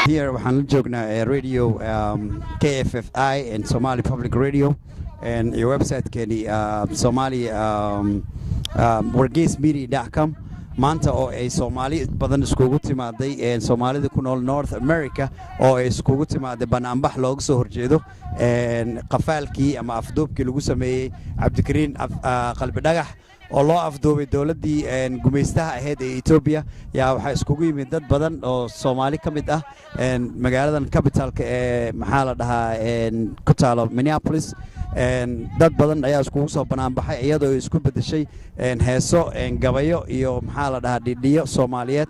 Here waxaan la joognaa radio KFFI and Somali Public Radio and iyo website-keeni Somali wargeysmedia.com. Maanta oo ay Soomaali badan iskugu timaaday, Soomaalida ku nool North America oo ay iskugu timaaday banaanbax looga soo horjeedo qafaalkii ama afduubkii lagu sameeyey Cabdikariin Qalbi Dhagax oo loo afduubay dowladdii gumaystaha ahayd ee Etoobiya, yaa waxaa iskugu yimid dad badan oo Soomaali ka mid ah magaaladan capitalka ee, maxaa la dhahaa, ku taalo Minneapolis. Dad badan ayaa iskugu soo banaanbaxay iyadoo isku beddeshay heeso, gabayo iyo, maxaa la dhahaa, dhidhiyo Soomaaliyeed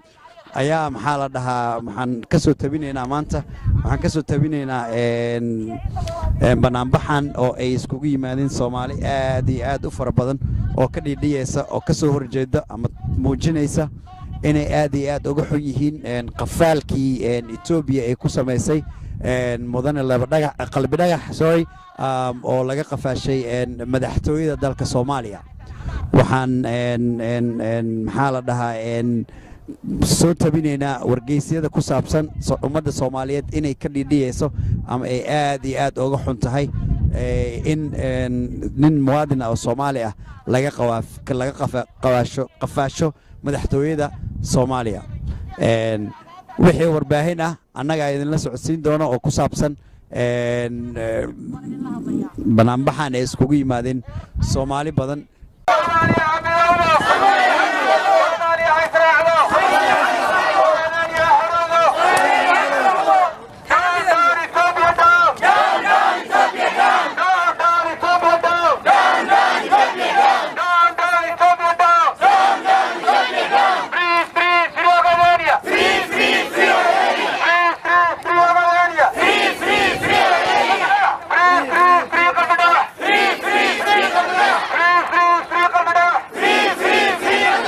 ayaa, maxaa la dhahaa, waxaan ka soo tabinaynaa maanta, waxaan ka soo tabinaynaa banaanbaxan oo ay iskugu yimaadeen Soomaali aad iyo aad u fara badan oo ka dhiidhiyeysa oo ka soo horjeeda ama muujinaysa inay aad iyo aad uga xun yihiin qafaalkii Etoobiya ay ku samaysay mudane Labadhagax, Qalbi Dhagax, sorry, oo laga qafaashay madaxtooyada dalka Soomaaliya. Waxaan, maxaa la dhahaa, soo tabinaynaa wargeysyada ku saabsan ummadda Soomaaliyeed inay ka dhiidhiyeyso ama ay aad iyo aad uga xun tahay in nin muwaadin ah oo Soomaali ah laga qawaasho qafaasho madaxtooyada Soomaaliya. Wixii warbaahin ah annagaa idinla socodsiin doono oo ku saabsan banaanbaxan ay iskugu yimaadeen Soomaali badan. Free, free, free.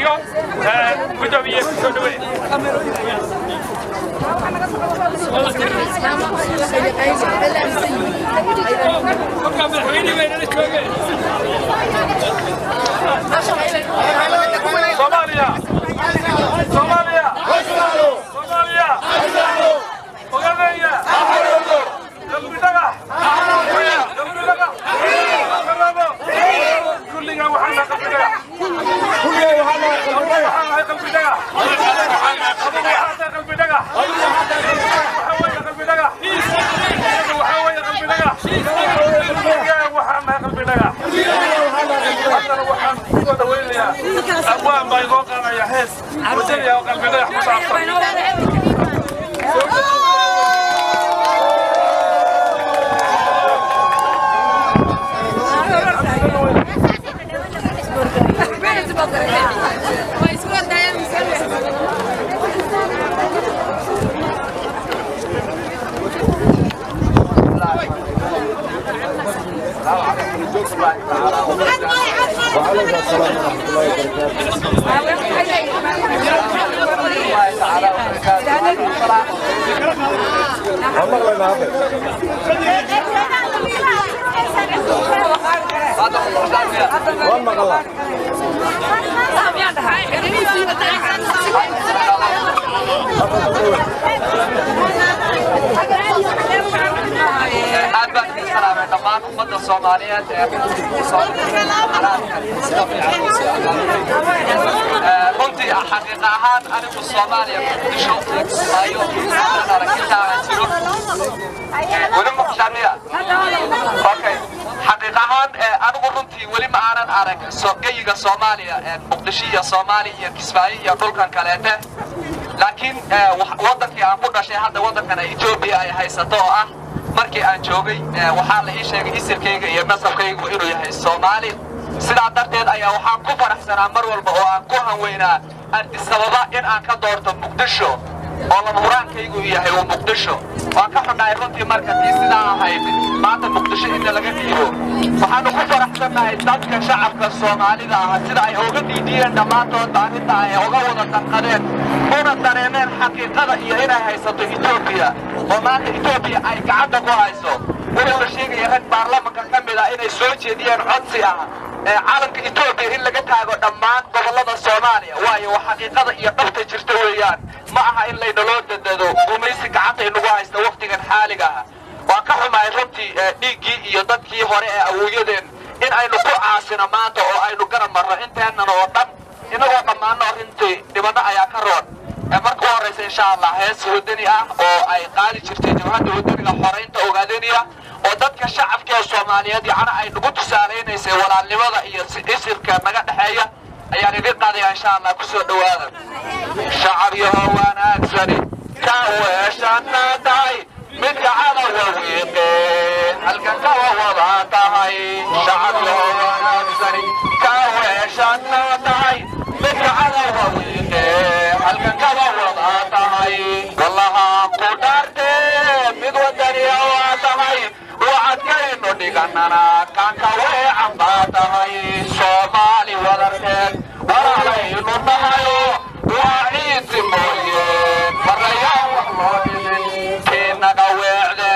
mariyo. Gudoomiye, kusoo dhaweey. Soomaaliya, Soomaaliya, Soomaaliya, ogaadaya, qalbi dhagax, qalbi dhagax, kulligaa waxaan qalbi dhagax, kulligaa waxaan qalbi dhagax, waxaa qalbi dhagax, waxaa weeye qalbi dhagax, waxaa weeye qalbi dhagax, kulligaa waxaan qalbi dhagax. Haddana waxaan kusoo dhawaynayaa abwaan baa inoo qaadaya hees wadaniya oo qalbi dhagax ku saabsan. وعليكم السلام ورحمة الله وبركاته. Aad baan idin salaamay dhammaan ummadda Soomaaliyeed ee sida fiican. Runtii, xaqiiqa ahaan, anigu Soomaaliya, Muqdisho iyo Kismaayo aan arag intaa aan jiro weli maqashaan miya? Okay, xaqiiq ahaan, anigu runtii weli ma aanan arag geyiga Soomaaliya, Muqdisho iyo Soomaaliya iyo Kismaayo iyo dhulkan kaleete, laakiin waddankii aan ku dhashay, hadda waddankan Etoobiya ay haysato oo ah markii aan joogay, waxaa la ii sheegay isirkayga iyo nasabkaygu inuu yahay Soomaali. Sidaa darteed ayaa waxaan ku faraxsanaa mar walba oo aan ku hanweynaa Addis Ababa in aan ka doorto Muqdisho, oo lama huraankaygu yahay uu Muqdisho. Waan ka xunnahay runtii marka tii sidaa ahayd maanta Muqdisho inta laga dhiibo. Waxaanu ku faraxsannahay dadka shacabka Soomaalida ah sida ay uga dhiidhiyeen dhammaantoodba arrinta, ay uga wada danqadeen una dareemeen xaqiiqada iyo inay haysato Etoobiya, oo maanta Etoobiya ay gacanta ku hayso. Wuxuu la sheegaya rag baarlamanka ka mid ah inay soo jeediyeen codsi ah ee calanka Etoobiya in laga taago dhammaan gobollada Soomaaliya, waayo waa xaqiiqada iyo dhabta jirta weeyaan. Ma aha in laynaloo dadado gumaysi gacanta inagu haysta wakhtigan xaaliga ah. Waan ka xumahay runtii dhiiggii iyo dadkii hore ee awowyadeen in aynu ku caasino maanta oo aynu garab marno inteennan oo dhan inagoo dhammaanno. Runtii dhibanno ayaa ka roon. Marka u horraysa, insha Allah, hees wadani ah oo ay qaadi jirtay Jabhadda Wadaniga Xoraynta Ogaadeniya oo dadka shacabka ee Soomaaliyeed yacna ay nagu tusaalaynaysay walaalnimada iyo isirka naga dhexeeya ayaan idin qaadaya, insha Allah. Kusoo dhowaada. Shacab yaho wanaagsani ka weeshana tahay midka cadawa wiiqe halkan kawa wada tahay. Shacab yaho wanaagsani ka weeshana tahay midka cadawa wiiqe halkan kawa wada tahay. Wallaha ku dhaarte, mid wadaniya waa tahay, wacadkaynu dhiganana kaanka weecan baa tahay. Soomaali wadarteed walaalaynu nahayo, waa ciidsi mooye marayaan wax loo dhimin. Kii naga weecde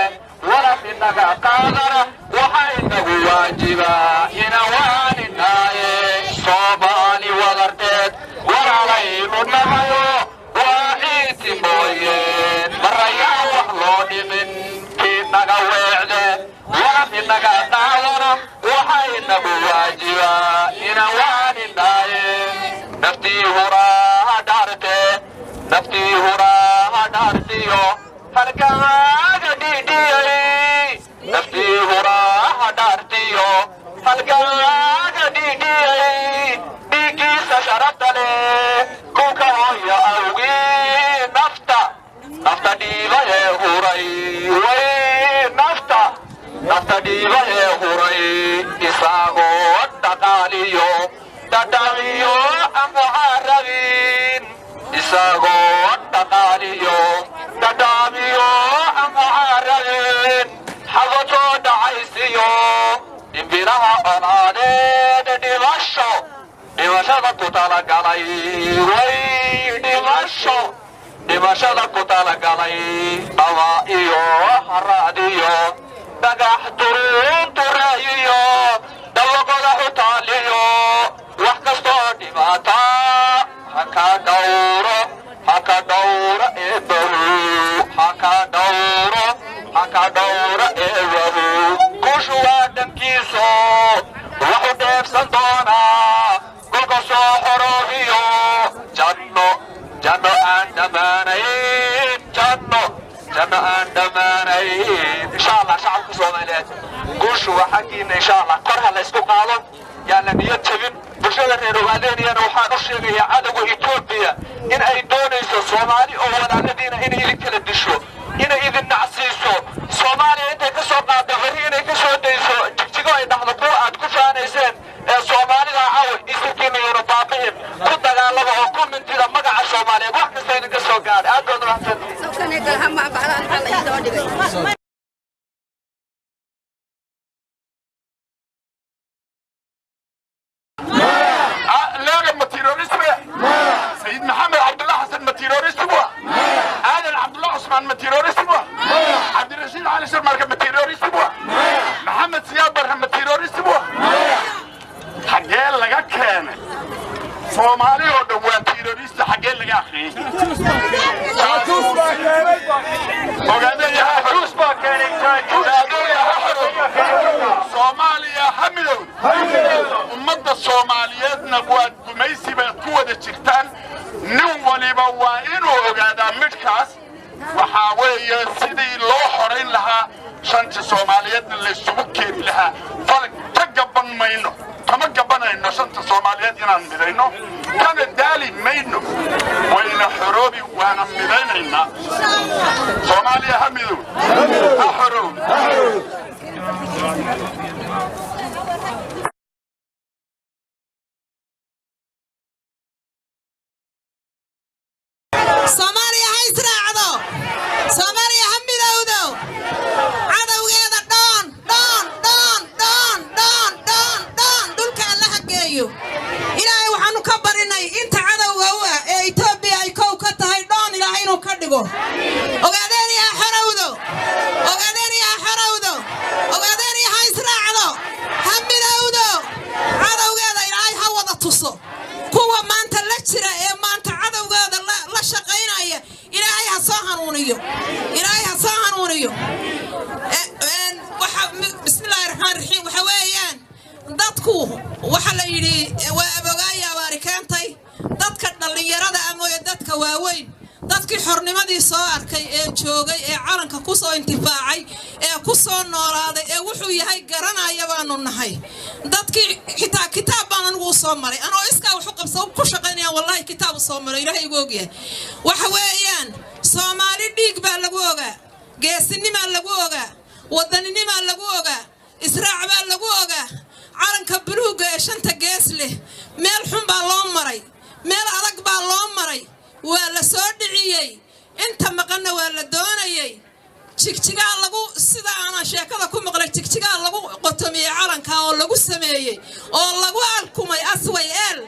waraf inaga qaadana, waxaa inagu waajibaa ina waaninaaye. Soomaali wadarteed walaalaynu nahayo, waa ciidsi mooye marayaan wax loo dhimin. Kii naga weecde waraf inaga qaadana, waxaa inagu waajibaa ina waaninaaye. Naftii huraa dhaarte, naftii huraa dhaartiyo halkaaga dhiidhiyay, naftii huraa dhaartiyo halkaaga dhiidhiyay, dhiiggiisa sharafta leh dhulka hooya awgii nafta nafta dhiiba ee huray, way nafta nafta dhiiba ee huray, isagoo dhaqaaliyo dhadhamiyo aan rabin, isagoo dhaqaaliyo dhadhamiyo aan rabin, xabatoo dhacaysiyo dhimbiraha colaadeed, dhimasho dhimasho. Dhimashada ku talagalay, way dhimasho, dhimashada ku talagalay, dhawa iyo haraad iyo dhagax turuuntureeyiyo dawagoda xutaaliyo wax kastoo dhibaata haka dhowro, haka dhowro eebahu, haka dhowro, haka dhowro eebahu. Guushu waa dhankiiso, wuxuu dheebsan doonaa kolka soo xoroobiyo janno, janno aan dhammaanayn, janno, janno aan dhammaanayn, insha Allah. Shacabka Soomaaliyeed, guushu waa xaggiina, insha Allah. Kor ha la isku qaado, yaan la niyad jabin. Bulshada reer Ogaadeeniyana waxaan u sheegayaa cadowga Etoobiya in ay doonayso Soomaali oo walaaladiina inay idin kala disho, inay idin nacsiiso. Soomaaliya intay ka soo qaaddo berri inay ka soo dayso Jigjigo, ay dhahdo kuwa aad ku faanayseen ee Soomaalida cawi isirkiina yuuna baabi'in. Ku dagaalama oo ku mintida magaca Soomaaliyeed, wax kasta idinka soo gaadha. Aad baad umahadsantihiin. لا ما terrorist سيد محمد عبد الله حسن ما terrorist هو، عادل عبد الله عثمان ما terrorist هو، عبد الرشيد علي شرماركة ما terrorist هو، محمد سياد برهم ما terrorist هو. xagee laga keenay Soomaali oo dhan waa terrorist? Xagee laga akhriyay? Soomaaliya ha midowd, ummadda Soomaaliyeedna waa gumaysi baad ku wada jirtaan. Nin waliba waa inuu ogaadaa midhkaas. Waxaa weeye sidii loo xorayn lahaa shanta Soomaaliyeedna laysugu keeni lahaa. Fal ka gaban mayno, kama gabanayno shanta Soomaaliyeed inaan midayno, kana daali mayno. Wayna xoroobi, waana midaynaynaa. Soomaaliya ha midow, ha xoroob. Soomaaliya ha israacdo, Soomaaliya ha midowdo, cadowgeeda dhoon dhoon dhoon dhoon dhoon dhoon dhoon dhulka Alla ha geeyo. Ilaahay waxaanu ka barinay inta cadowga u ah ee Etoobiya ay kow ka tahay dhoon Ilaahay inuu ka dhigo. Ogaadeeni ha xorowdo, Ogaadeni ha xorowdo, Ogaadeni ha israacdo, ha midowdo, cadowgeeda Ilaahay ha wada tuso. Kuwa maanta la jira ee maanta cadowgeeda la shaqaynaya Ilaahay ha soo hanuuniyo, Ilaahay ha soo hanuuniyo. Bismillaahi raxmaan raxiim. Waxa weeyaan dadku waxa la yidhi waa abogaaya abaari keentay. Dadka dhallinyarada ah mooye, dadka waaweyn, dadkii xornimadii soo arkay ee joogay ee calanka ku soo intifaacay ee ku soo noolaaday ee wuxuu yahay garanaya baanu nahay. Dadkii xitaa kitaab baan anigu u soo maray, anoo iskaa wax u qabsa ku shaqaynaya, wallahi kitaab u soo maray, Ilaahay igu ogyahay. Waxa weeyaan Soomaali dhiig baa lagu ogaa, geesinimaa lagu ogaa, waddaninimaa lagu ogaa, israac baa lagu ogaa, calanka buluugga ee shanta gees leh. Meel xun baa loo maray, meel adag baa loo maray, waa la soo dhiciyey, inta maqanna waa la doonayey. Jigjigaa lagu, sida aanan sheekada ku maqlay, Jigjigaa lagu qotomiyey calanka oo lagu sameeyey oo lagu alkumay asway eel.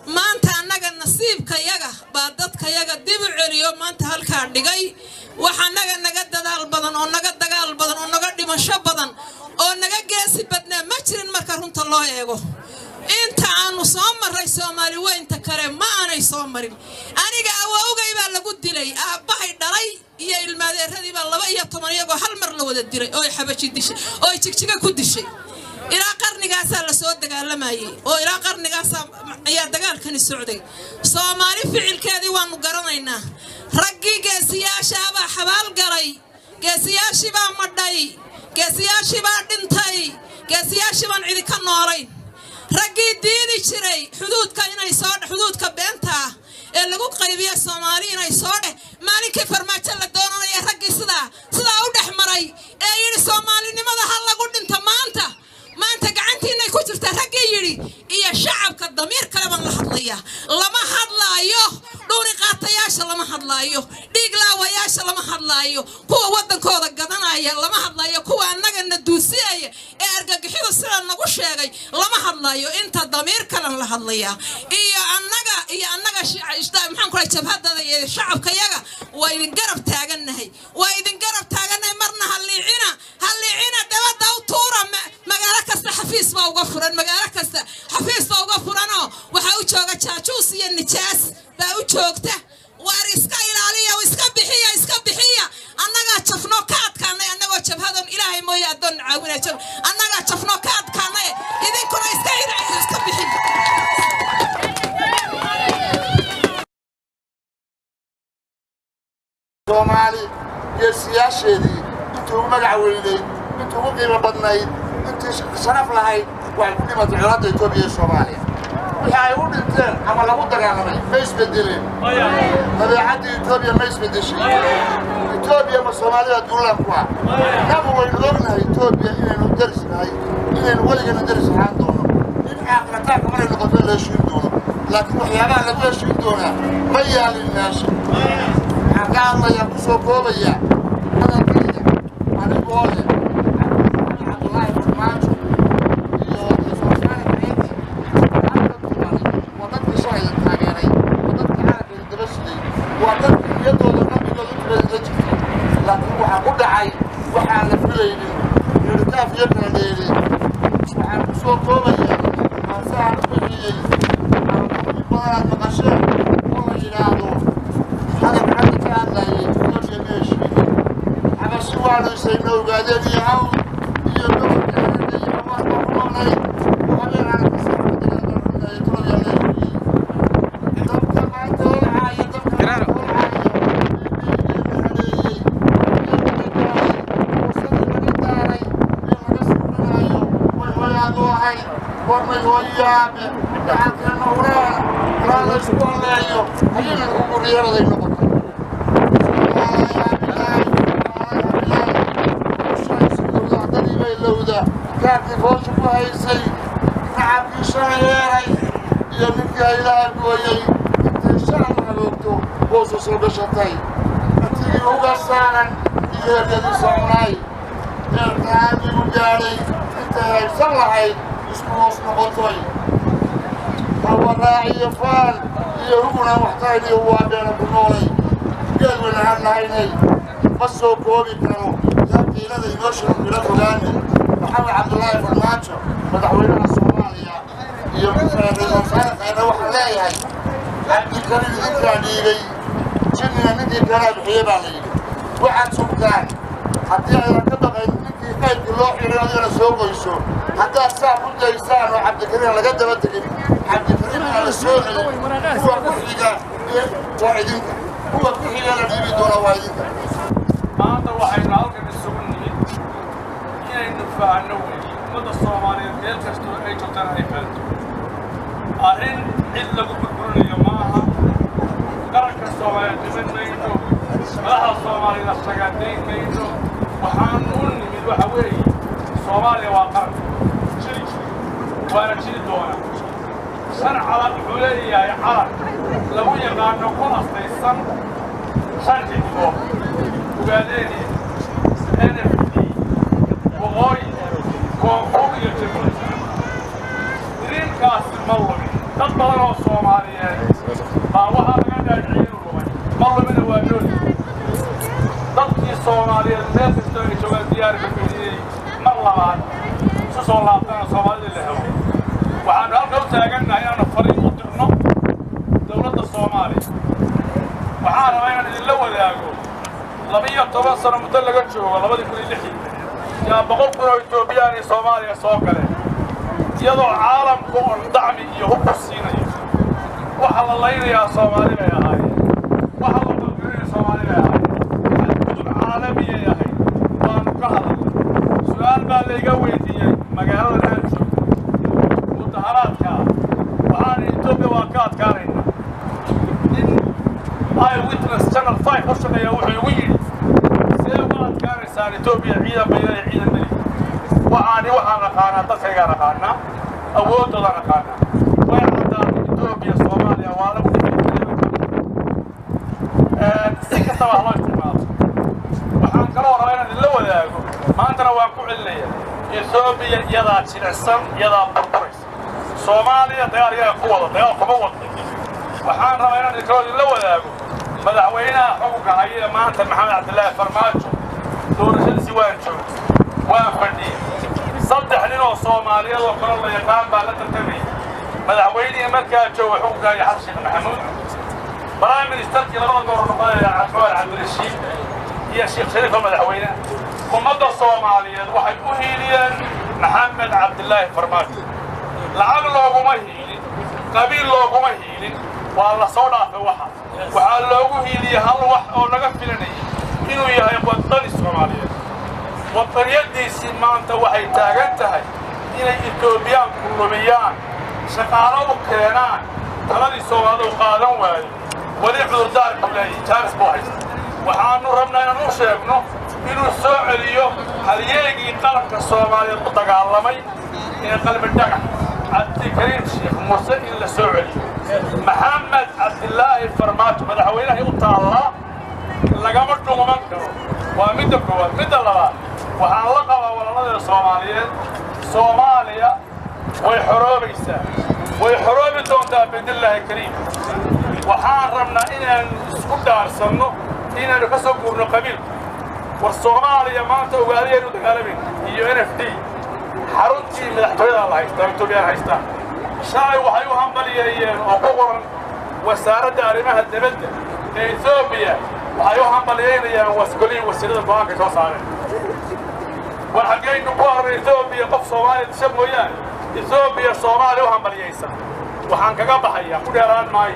Maanta annaga nasiibkayaga baa dadkayaga dib u celiyo maanta halkaa dhigay. Wax annaga naga dadaal badan oo naga dagaal badan oo naga dhimasho badan oo naga geesi badnaa ma jirin. Marka runta loo eego, inta aanu soo marray Soomaali weynta kale ma aanay soo marin. Aniga awowgay baa lagu dilay, aabbahay dhalay iyo ilmaadeeradii baa 12 iyagoo hal mar la wada dilay oo ay xabashi dishay oo ay Jigjiga ku dishay. Ilaa qarnigaasaa la soo dagaalamayey oo ilaa qarnigaasaa ayaa dagaalkani socday. Soomaali ficilkeedii waanu garanaynaa. Raggii geesiyaashaabaa xabaal galay, geesiyaashii baa madhay, geesiyaashii baa dhintay, geesiyaashii baan cidi ka noolayn. Raggii diidi jiray xuduudka inay soo, xuduudka beenta ah ee lagu qaybiya Soomaali inay soo dheh, maalinkii Farmaajo la doonanaya, raggii sidaa u dhex maray ee yidhi Soomaalinimada ha lagu dhinto, maanta maanta gacantiinay ku jirtaa raggii yidhi, iyo shacabka damiir kale baan la hadlayaa. Lama hadlaayo dhuuni qaatayaasha, lama hadlaayo dhiig laawayaasha, lama hadlaayo kuwa waddankooda gadanaya, lama hadlaayo kuwa annagana duusiyaya ee argagixida. sida nagu sheegay lama hadlayo inta damiir kalan la hadlayaa iyo annaga maxaan ku jabhadada iyo shacabkayaga waa idin garab taagannahay waa idin garab taagannahay marna halliicina halliicina dabadda u tuura magaalo kasta xafiis baa uga furan magaalo kasta xafiis baa uga furanoo waxaa u jooga jaajuus iyo nijaas baa u joogta waar iska ilaaliya iska bixiya iska bixiya annagaa jafno ka adkaanay annagoo jabhadan ilaahay mooye addoon caawinay jab annagaa jafno ka adkaanay idinkuna iska ilaaliya iska bixin. Soomaali geesiyaasheedii intii ugu magac weynayd intii ugu qiimo badnayd intii sharaf lahayd waxay ku dhimatay colaadda Itoobiya iyo Soomaaliya. Wixii ay u dhinteen ama lagu dagaalamay ma isbedeleen. Dabeecaddii Itoobiya ma isbedeshay. Itoobiya ma Soomaalida duulaan ku ah. Nabu waynu ognahay Itoobiya inaynu daris nahay inaynu weligana daris ahaan doono in aakhirataanka markay noqoto la heshiin doono laakiin waxyaabaha lagu heshiin doonaa ma yaalin meesha. Waxaan ka hadlayaa ku soo koobaya hadalkayga anigoo leh Cabdullaahi Farmaajo iyo Ra'iisul Wasaare halka dumaray waa dadkii shalay taageeray waa dadkii calankeeda daba siday waa dadkii niyadooda qalbigooda u tibada la jirtay laakiin waxaa ku dhacay waxaan la filaynin yiritaaf iyo kala dheeri. Waxaan ku soo koobayaa maasahan u bixiyey in badanaad maqasheen oo la yidhaahdo hadal xagga ka hadlayay Itoobiya ma heshiinin xabashi waanu isayna ogaadeen iyo hawl iyo gobolka Hareerga iyo hawaar baa ku noolay habeen aan ka soo xadgudbay Itoobiya la heshiiyey dabka maanta holcaaya dabka maanta holcaaya hareeyey fursadii laga daaray ee laga sifrinaayo way hoyaadu ahayd warmay hooyaabe gacalkeenna huraan huraan la isku halleeyo ayayna ugu riyaaladay noqotay. Kaarkii foosha ku haysay nacabkii shalay heeray iyo ninkii haylaha gooyey intay shalay haboogto boosu soo gashatay intigii uga saaran iyo heryadii soconay eertahaamigu gaadhay intay haybsan lahayd isku hoos noqotoy hawaraac iyo faal iyo hugunaan waxtayn iyo waa beena ku noolay geed weyna hadlahaynay ma soo koobi karo yaa qiilada emotional ila fogaane. Maxamed Cabdullaahi Farmaajo madaxweynaha Soomaaliya iyo Ra'iisul Wasaare Khayre waxaan leeyahay Cabdikariin idinkaa dhiibay jinnina ninkii kalaa bixiyey baa la yidhi waxaad sugtaan haddii aydan ka baqayn ninkii qaybkii loo xiray adigana soo goyso haddaad saa ku daysaan oo Cabdikariin laga daba tegin Cabdikariin aan la soo celin kuwa ku xiga waa idinka kuwa ku xiga la dhiibi doona waa idinka. Maanta waxaynu halkan isugu nimid inaynu fahanno weeye ummadda Soomaaliyeed meel kastoo ay joogtaan ay fahanto arrin cid lagu burburinayo ma aha qaranka Soomaaliyeed dhiman mayno madaxda Soomaaliyeed ashagaadayn mayno waxaanu u nimid waxa weeye Soomaaliya waa qaran jiri waana jiri doonaa shan calan wuxuu leeyahay calan lagu yaqaano ku astaysan shan xiddigo Ugaadeni NFD Waqooyi Koonfur iyo Jabuuti diriirkaasi ma lumin dad badan oo Soomaaliyeed baa waxaa laga dhaadhiciyey inuu lumay ma lumina waa nool dadkii Soomaaliyeed meel kastoo ay joogaan diyaar ba geliyey mar labaad isu soo laabtana Soomaalida la helo. Waxaanu halka u taagannahay inaanu fariin u dirno dowladda Soomaaliya. Waxaan rabaa inaan idinla wadaago 12 sano muddo laga joogo 2006 yaa 100,000 oo Itoobiyaan iyo Soomaaliya soo galeen iyadoo caalamku oon dacmi iyo hub ku siinayo. Waxa la laynayaa Soomaali bay ahaayeen waxa la burburinaya Soomaali bay ahaayeen xadgudub caalamiyay ahayd waanu ka hadalnay. Su'aal baa layga weydiiyey magaalada aan joogno mudaharaadka waxaan Itoobiya waa ka adkaanaynaa. Nin Eyewitness Channel 5 ka shaqeeya wuxuu igu yidhi see uga adkaanaysaan Itoobiya ciidan bayda ciidan mali waxaani waxaan aqaanaa dadkaygaan aqaanaa awooddoodaan aqaanaa way caddaatay Itoobiya Soomaaliya waa lagu si kastaba ha loo isticmaalo. Waxaan kaloo rabaa inaan idinla wadaago maantana waan ku celinaya Etoobiya iyadaa jilicsan, iyadaa burburaysa. Soomaaliya dagaal iyaga ku wada, dagaal kuma wada. Waxaan rabaa inaan idinkoodii la wadaago madaxweynaha xukunka haya ee maanta, Maxamed Cabdilaahi Farmaajo. Doorashadiisii waan joogay, waan fadhiyey. 3 nin oo Soomaaliyeed oo kale la yaqaan baa la tartamayay. Madaxweynihii markaa jooga xukunka haya, Xasan Sheekh Maxamuud, prime ministerkii labada goor noqonaya, Cumar Cabdirashiid, iyo Sheekh Shariif oo madaxweyne. Ummadda Soomaaliyeed waxay u hiiliyeen Maxamed Cabdilaahi Farmaajo. Lacag looguma hiilin, qabiil looguma hiilin, waa la soo dhaafay. Waxa waxaa loogu hiiliyey hal wax oo laga filanayay, inuu yahay wadani Soomaaliyeed. Wadaniyadiisii maanta waxay taagan tahay inay Etoobiyaanku lumiyaan, shaqaalo u keenaan, taladii Soomaalida u qaadan waayo. Weli cudurdaar buu leeyahy, jaanis buu haysta. Waxaannu rabnaa inaan u sheegno inuu soo celiyo halyeegii qaranka Soomaaliyeed u dagaalamay ee Qalbi Dhagax, Cabdikariim Sheekh Muuse, in la soo celiyo Maxamed Cabdilaahi Farmaajo. Madaxweynahay u taallaa, lagama dhuuman karo. Waa midda koowaad. Midda labaad, waxaan la qabaa walaaladee Soomaaliyeed. Soomaaliya way xoroobaysaa, way xoroobi doontaa biidnillaahi kariim. Waxaan rabnaa inaanu isku dhaarsanno inaanu ka soo guurno qabiilka. War Soomaaliya maanta ogaadayaynu dagaalamayno iyo NFD. Xaruntii madaxtooyada la haystaa, Etoobiyaan haystaa. Shalay waxay u hambaliyeeyeen oo ku qoran wasaaradda arrimaha dibadda ee Etoobiya, waxay u hambaliyeynayaan golihii wasiirada go'aanka soo saareen. War xaggaynu ku arnay Etoobiya qof Soomaaliya disha mooyaane, Etoobiya Soomaaliya u hambaliyeysa? Waxaan kaga baxayaa, ku dheeraan maayo,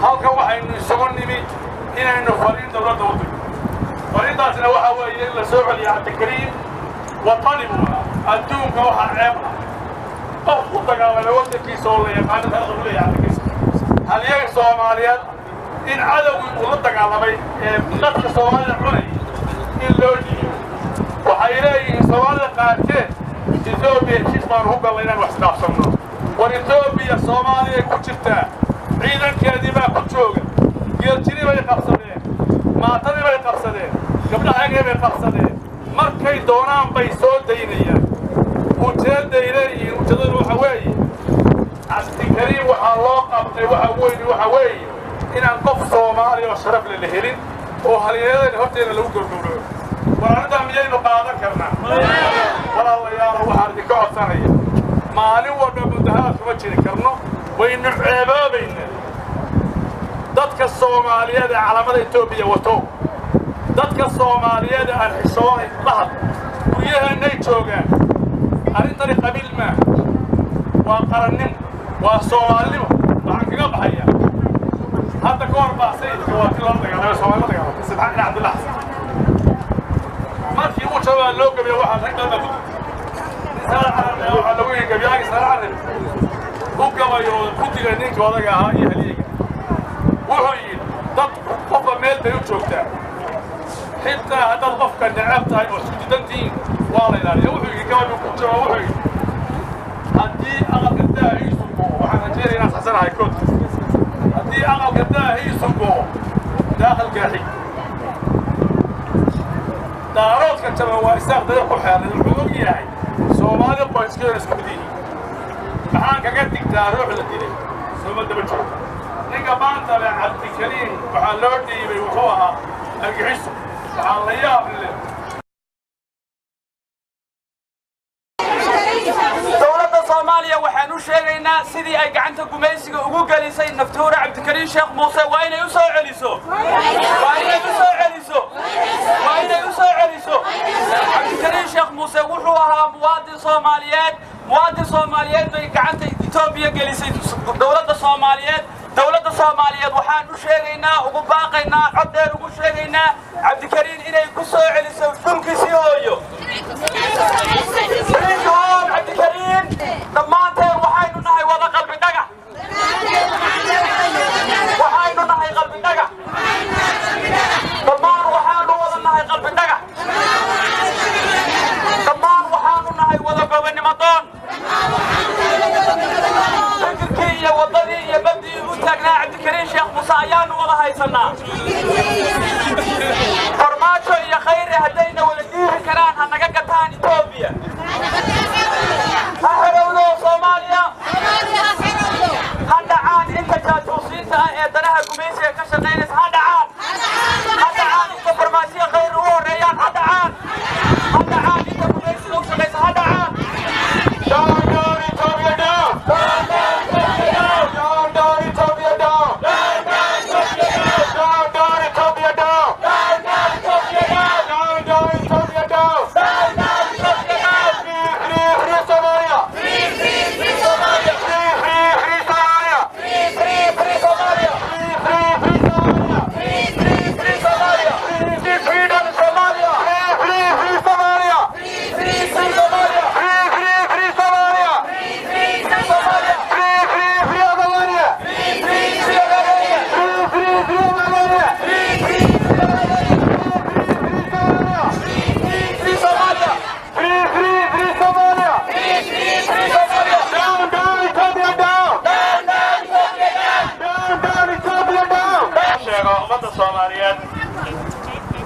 halkan waxaynu isugu nimi inaynu fariin dowladda u dirno. Fariintaasina waxaa weeye in la soo celiyo Cabdikariim. Watani buu ahaa. Adduunka waxaa ceeb ah qof ku dagaalamay waddankiisa oo la yaqaano taariikhda uu leeyahay Cabdikariim, halyaga Soomaaliyeed, in cadowgii uu la dagaalamay ee dadka Soomaalida cunayay in loo dhiibo. Waxay leeyihiin Soomaalida qaarkeed, Etoobiya heshiis baanu ku gallay inaan wax isdhaafsanno. War Etoobiya Soomaaliyay ku jirtaa, ciidankeedii baa ku jooga. Geeljiri bay qabsadeen, maatadii bay qabsadeen, gabdhahagii bay qabsadeen. Markay doonaan bay soo daynayaan. Ujeedday leeyihiin, ujeeddadu waxa weeye, Cabdikariim waxaa loo qabtay waxa weyne waxa weeye inaan qof Soomaaliya oo sharaf leh la helin oo halyeeladayna horteena lagu gowgowraco. War arrintaa miyaynu qaadan karnaa? Walaalayaalo, waxaan idinka codsanaya, maalin walba mudaharaad kuma jiri karno, waynu ceeboobaynaa. Dadka Soomaaliyeed ee calamada Etoobiya wato, dadka Soomaaliyeed ee aan xishoonay la hadla, guryaheennay joogaan. Arrintani qabiil maaha, waa qarannimo, waa Soomaalinimo. Waxaan kaga baxayaa, hadda ka hor baa sayidka waa ti lala dagaalamay, Soomaali la dagaalamay, Sabxaan ina Cabdillah Xasan. Markii uu jabaa loo gabiya, waxaa rag badan baa ku jirta. Nin Saare Carab eh waxaa lagu yidhi, gabyaaga Saare Carab u gabayo oo ku dilay ninka odaga ahaa iyo halyeega. Wuxuu yidhi, dadku qofba meel bay u joogtaa, xitaa haddaad qofka necab tahay oo isku didan tihiin waa la ilaaliya. Wuxuu yidhi, gabadhu ku jiro, wuxuu yidhi, haddii aqalka daahiisu go'o, waxaan rajeynaya inaan saxsanahay koodka, haddii aqalka daahiisu go'o, daakhilkaa xig. Daaroodka jaban waa Isaaq dariiq ku xeeran. Wuxuu og yahay Soomaali qoyskeeda isku mid yihiin. Maxaan kaga digtaa ruux la dilay sooma daba joogta? Ninka maanta leh Cabdikariim waxaa loo dhiibay wuxuu ahaa argixiso, waxaa la yaab leh. Dowladda Soomaaliya waxaan u sheegaynaa, sidii ay gacanta gumaysiga ugu gelisay naftuura Cabdikariin Sheekh Muuse, waa inay u soo celiso, waa inay u soo celiso, waa inay u soo celiso. Cabdikariin Sheekh Muuse wuxuu ahaa muwaadin Soomaaliyeed. Muwaadin Soomaaliyeed bay gacanta Etoobiya gelisay dowladda Soomaaliyeed. Dowladda Soomaaliyeed waxaan u sheegaynaa, ugu baaqaynaa, cod dheer ugu sheegaynaa, Cabdikariin inay ku soo celiso dhulkiisii hooyo. Bring home Cabdikariin. Dhammaanteen waxaynu nahay wada Qalbi Dhagax, waxaynu nahay Qalbi Dhagax dhammaan, waxaanu wada nahay Qalbi Dhagax dhammaan, waxaanu nahay wada gobonimo doon. Fikirkii iyo waddadii iyo baddii u taagnaa Cabdikariin Sheekh Muuse ayaanu wada haysanaa. Farmaajo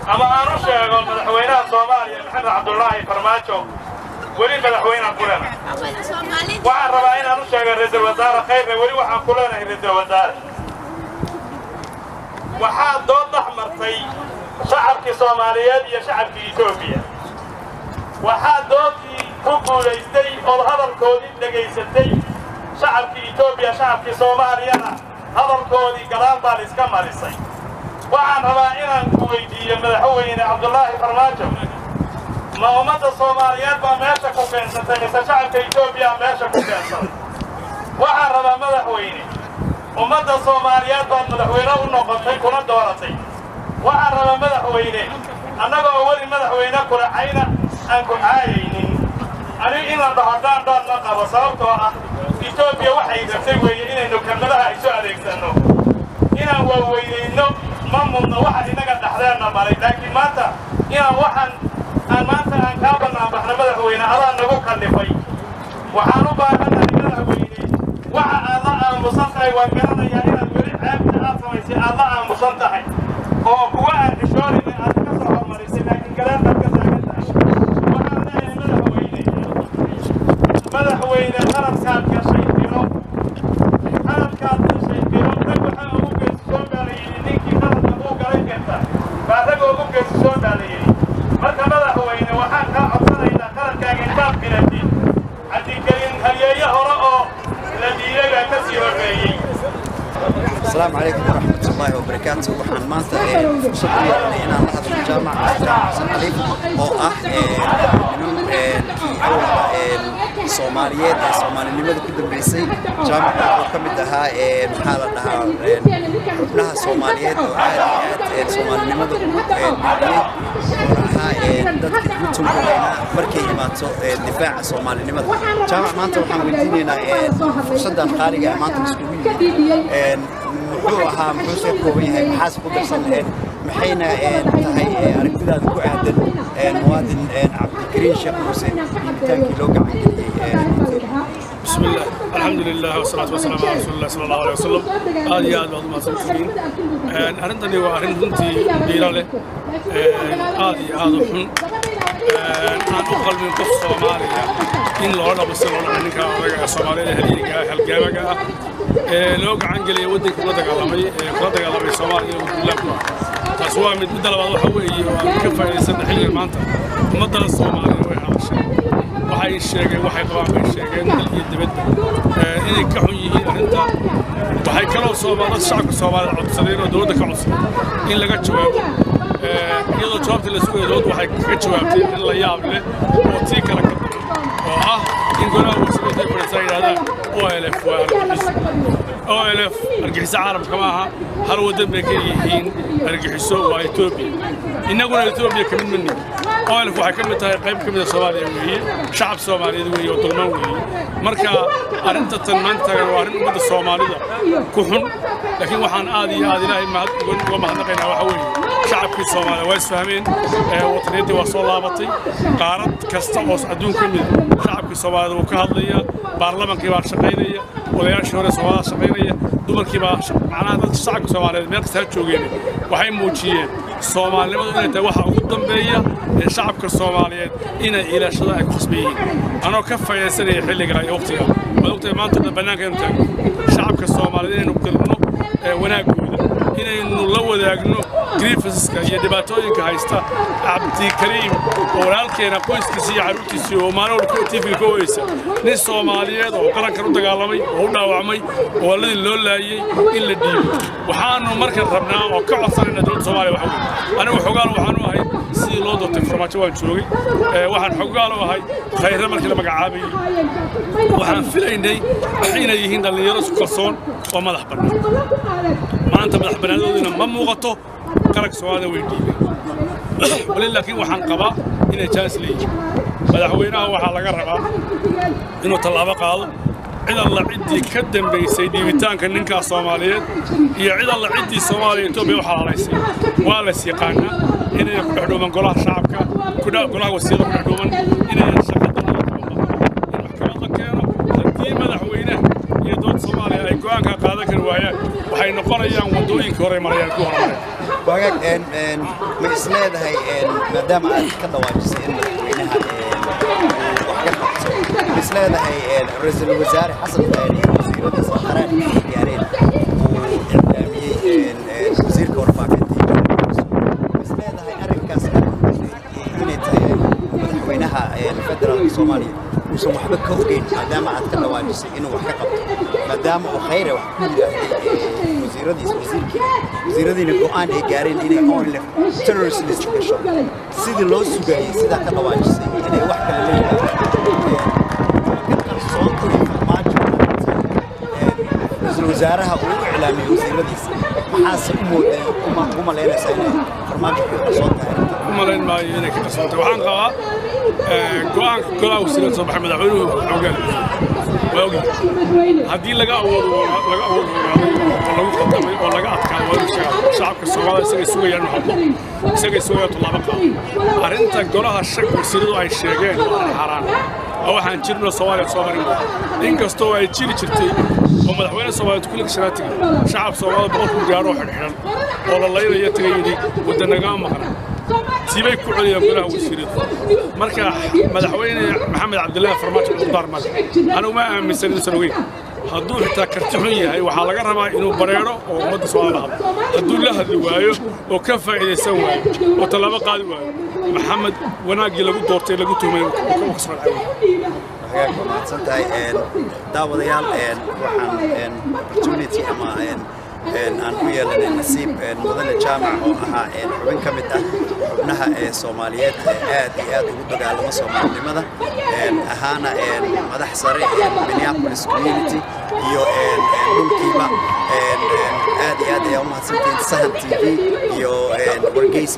Ama aan u sheego madaxweynaha Soomaaliya Maxamed Cabdullaahi Farmaajo, weli madaxweynaan ku leenahay. Waxaan rabaa inaan u sheego ra-iisul wasaare Khayrna, weli waxaan ku leenahay ra-iisul wasaare. Waxaa dood dhex martay shacabkii Soomaaliyeed iyo shacabkii Etoobiya. Waxaa doodii ku guulaystay ood hadalkoodii dhegaysatay shacabkii Etoobiya, shacabkii Soomaaliyana hadalkoodii gadaal baa la iska marisay. Waxaan rabaa inaan ku weydiiyo madaxweyne Cabdullaahi Farmaajo, ma ummadda Soomaaliyeed baa meesha ku keensatay mise shacabka Etoobiya meesha ku keensaday? Waxaan rabaa madaxweyne, ummadda Soomaaliyeed baad madaxweyne u noqotay kuna dooratay. Waxaan rabaa madaxweyne, annagoo weli madaxweyne kulacayna aan ku caayaynin, anigu in la dhaho daan daan ma qabo, sababtoo ah Etoobiya waxay rabtay weeye inaynu kelmadaha isu adeegsanno, inaan waaweynayno ma mudno waxa innaga dhaxdeenna maray. Laakiin maanta inaan waxaan aan maanta aan kaa bannaanbaxno madaxweyne adaa nagu kallifay. Waxaan u baahannahay madaxweyne, waxa aad la aamusan tahay waan garanayaa, inaad weli ceebta aad samaysay aad la aamusan tahay oo kuwa aan xishoonayna aad ka soo hormarisay, laakiin gadaal baad ka taagan tahay. Waxaan leeyahay madaxweyne, madaxweyne, qaladkaad gashay diro, qaladkaad gashay diro. Rag waxaa ugu geesisoon baa la yidhi ninkii qaladka uu galay keenta baa rag ugu geesisoon baa la yidhi. Marka madaxweyne, waxaan kaa codsanaynaa qaladkaaga intaad qiratid. Cabdikariin halyeeye hore oo la dhiibay baa ka sii horreeyey. Asalaamu calaykum waraxmat ullaahi wabarakaatu. Waxaan maanta fursad u yeelanay inaan la hadlo Jaamac Jaamac Xasan Khaliif oo ah niman kii awalba Soomaaliyeed ee Soomaalinimada ku dambeysay. Jaamac wuxuu ka mid ahaa, maxaa la dhahaa, xubnaha Soomaaliyeed oo aad iyo aad Soomaalinimada ugu dhigiyey, oona ahaa dadka ugu tunka weynaa markay imaato difaaca Soomaalinimada. Jaamac maanta waxaan weydiinaynaa fursaddan qaaliga ah maanta iskugu yimid muxuu ahaa, muxuu soo kooban yahay, maxaase ku darsan lahayd, maxayna tahay aragtidaada ku aadan muwaadin Cabdikariin Sheekh Muuse dhiibitaankii loo gacan geliyey Etoobiya? بسم الله، الحمد لله، والصلاة والسلام على رسول الله صلى الله عليه وسلم. Aad iyo aad baad umahadsantihiin. Arrintani waa arrin runtii dhiiro leh, aad iyo aad u xun, aan u qalmin qof Soomaaliya in loola dhabo si loo dhabo ninka odaga ee Soomaalida, halyeeyga ah, halgaamaga ah ee loo gacan geliyay waddanka kula dagaalamay, ee kula dagaalamay Soomaaliya iyo duulaanku ah. Taas waa mid. Midda labaad waxa weeye oo aan ka faa'iidaysana xilligan maanta, ummaddan Soomaaliya way hadashay, waxay sheegeen waxay qabaan bay sheegeen dal iyo dibadba inay ka xun yihiin arrinta. Waxay kaloo Soomaalida, shacabka Soomaalida codsadeen oo dowladda ka codsadeen in laga jawaabo. Iyadoo jawaabta la sugayo, dowladdu waxay kaga jawaabtay in la yaab leh oo tii kale ka daran, oo ah in golaha wasiirada ay fadhiistaan yidhahdaan OLF waa argagixiso. OLF argagixiso caalamka ma aha, hal waddan bay ka yihiin argagixiso, waa Etoobiya. Innaguna Etoobiya ka mid ma nihin. OLF waxay ka mid tahay qayb ka mid a Soomaaliya weeye, shacab Soomaaliyeed weeye oo dulman weeye. Marka arrinta tan maanta taagan waa arrin ummadda Soomaalida ku xun, laakiin waxaan aad iyo aad Ilaahay mahad uga mahadnaqaynaa waxa weeye shacabkii Soomaaliya waa isfahmeen, wataniyaddii waa soo laabatay. Qaarad kasta oo adduun ka mid shacabkii Soomaalida wuu ka hadlayaa, baarlamankii baa shaqaynaya, odayaashii hore Soomaalida shaqaynaya, dumarkii baa, macnaha dadka shacabka Soomaaliyeed meel kasta ha joogeen waxay muujiyeen Soomaalinimadu inay tahay waxa ugu dambeeya ee shacabka Soomaaliyeed inay ilaashada ay ku khasban yihiin. Anoo ka faa'iidaysanaya xilliga iyo waqtiga, waad ogtahay maanta dhan bannaanka inaynu taagno, shacabka Soomaaliyeed inaynu qirno wanaaggooda, inaynu la wadaagno grievanceska iyo dhibaatooyinka haysta Cabdikariim oo walaalkeena, qoyskiisa iyo carruurtiisii oo maalin walba TV-ga ka ooyeysa, nin Soomaaliyeed oo qarankan u dagaalamay oo u dhaawacmay oo walladii loo laayey in la dhiibo. Waxaanu markan rabnaa oo ka codsanayna dowladda Soomaaliya waxa weeye, anigu xogaal waxaanu ahay sidii loo doortay Farmaajo, waan joogay. Waxaan xogaal u ahay Khayre markii la magacaabayey. Waxaan filaynay inay yihiin dhallinyaro isku kalsoon oo madax bannaan. Maanta madax bannaanadoodina ma muuqato, qaranka Soomaalida way dhiibeen wali, laakiin waxaan qabaa inay chance leeyihiin. Madaxweynaha waxaa laga rabaa inuu tallaabo qaado. Cid alla ciddii ka dambaysay dhiibitaanka ninkaas Soomaaliyeed iyo cid alla ciddii Soomaaliya Etoobiya u xalaalaysay waa lays yaqaanaa, inaynan ku dhex dhuuman golaha shacabka, golaha wasiirada ku dhex dhuuman, inayan shaqa dowladda qabanba, in maxkamad la keeno. Haddii madaxweynaha iyo dowladda Soomaaliya ay go'aankaa qaadan kari waayaan, waxay noqonayaan waddooyinkii hore marayaan ku horumareen. Wagaag, ma is leedahay, maadaama aad ka dhawaajisay in madaxweynaha wax ka qabto, ma is leedahay Ra'iisul Wasaare Xasan Khayre iyo wasiiradiisa qaraarkii ay gaareen uu iclaamiyey wasiirka warfaafinta iyo, ma is leedahay arrinkaas inay tahay madaxweynaha federaalka Soomaaliya uusan waxba ka ogeyn, maadaama aad ka dhawaajisay inuu wax ka qabto, maadaama uu Khayre wax ku yidhaahday wasiiradiisa, wasiirkii, wasiiradiina go'aan ay gaareen inay ONLF terrorist list gasho sidii loo sugayay, sidaa ka dhawaajisay inay wax kale la yimaadaan, ka qarsoon tahay Farmaajo Ra'iisul Wasaaraha uu u iclaamiyey wasiiradiisa? Maxaase u mooday, ugu malaynaysaa inay Farmaajo ku qarsoon tahay arrintan? U malayn maayo inay ka qarsoon tahay. Waxaan qabaa go'aanka golaha wasiirada soo baxay madaxweynuhu xoogaan waa ogyahay. Haddii laga awood roonaaday oo lagu khaldamay oo laga adkaado, waa inuu sheegaa. Shacabka Soomaalida isagay sugayaan inuu hadlo, isagay sugayaan tallaabo qaado. Arrinta golaha shak wasiiradu ay sheegeen waa xaaraan oo waxaan jirno Soomaaliya soo marin. Inkastoo ay jiri jirtay oo madaxweyne Soomaaliyeed kulliga shanaad tegey, shacab Soomaalida 100,000 gaaro oo xidhxidhan oo la laynaya tagay, yidhi waddanagama maqna, tiibay ku celiyaan golaha wasiiradu. Marka madaxweyne Maxamed Cabdilaahi Farmaajo cudurdaar male. Anigu ma aaminsan inuusan ogeyn. Hadduu xitaa karti xun yahay, waxaa laga rabaa inuu bareero oo ummadda Soomaalida hadlo. Hadduu la hadli waayo oo ka faa'iidaysan waayo oo tallaabo qaadi waayo, Maxamed wanaaggii lagu doortay lagu tuhmay ka soo dhacay. Hagaag, waa mahadsan tahay. Daawadayaal, waxaan opportunity ama aan u yeelanay nasiib mudane Jaamac oo ahaa xubin ka mid ah xubnaha ee Soomaaliyeed ee aad iyo aad ugu dagaalama Soomaalinimada, ahaana madax sare ee Minneapolis community iyo dhulkiiba. Aad iyo aad ayaa u mahadsantihiin Sahan TV iyo Wargeys.